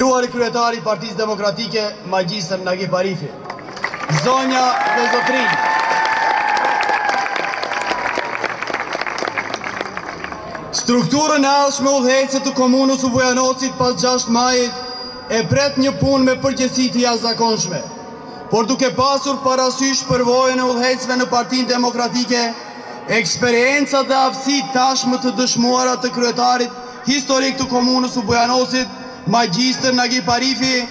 nderuari kryetar i Partisë Demokratike, Magjistër Nagip Arifi. Zonja dhe zotërinj. Strukturën e ardhshme udhëheqëse të komunës së Bujanocit pas 6 majit e pret një punë me përgjegjësi të jashtëzakonshme. Por duke pasur parasysh përvojën e udhëheqësve në Partinë Demokratike, eksperiencat dhe aftësitë tashmë të dëshmuara të kryetarit historik të komunës së Bujanocit, Magjistër Nagip Arifi,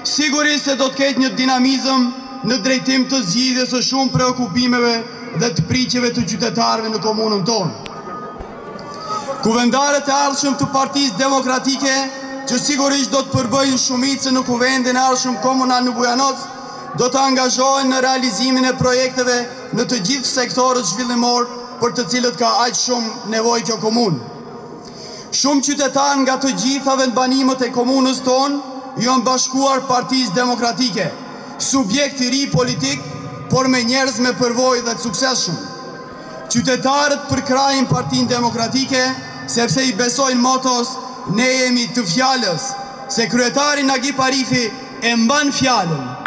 sigurisht se do të ketë një dinamizëm në drejtim të zgjidhjes së shumë preokupimeve dhe të pritjeve të qytetarëve në komunën tonë. Kuvendarët e ardhshëm të Partisë Demokratike, që sigurisht do të përbëjnë shumicën në kuvendin e ardhshëm komunal në Bujanoc, do të angazhohen në realizimin e projekteve në të gjithë sektorët zhvillimorë për të cilët ka aq shumë nevojë kjo komunë. Shumë qytetarë nga të gjitha vendbanimet e komunës tonë i janë bashkuar Partisë Demokratike, subjekt i ri politik, por me njerëz me përvojë dhe të suksesshëm. Qytetarët përkrahin Partinë Demokratike sepse i besojnë motos ne jemi të fjalës, se kryetari Nagip Arifi e mban fjalën.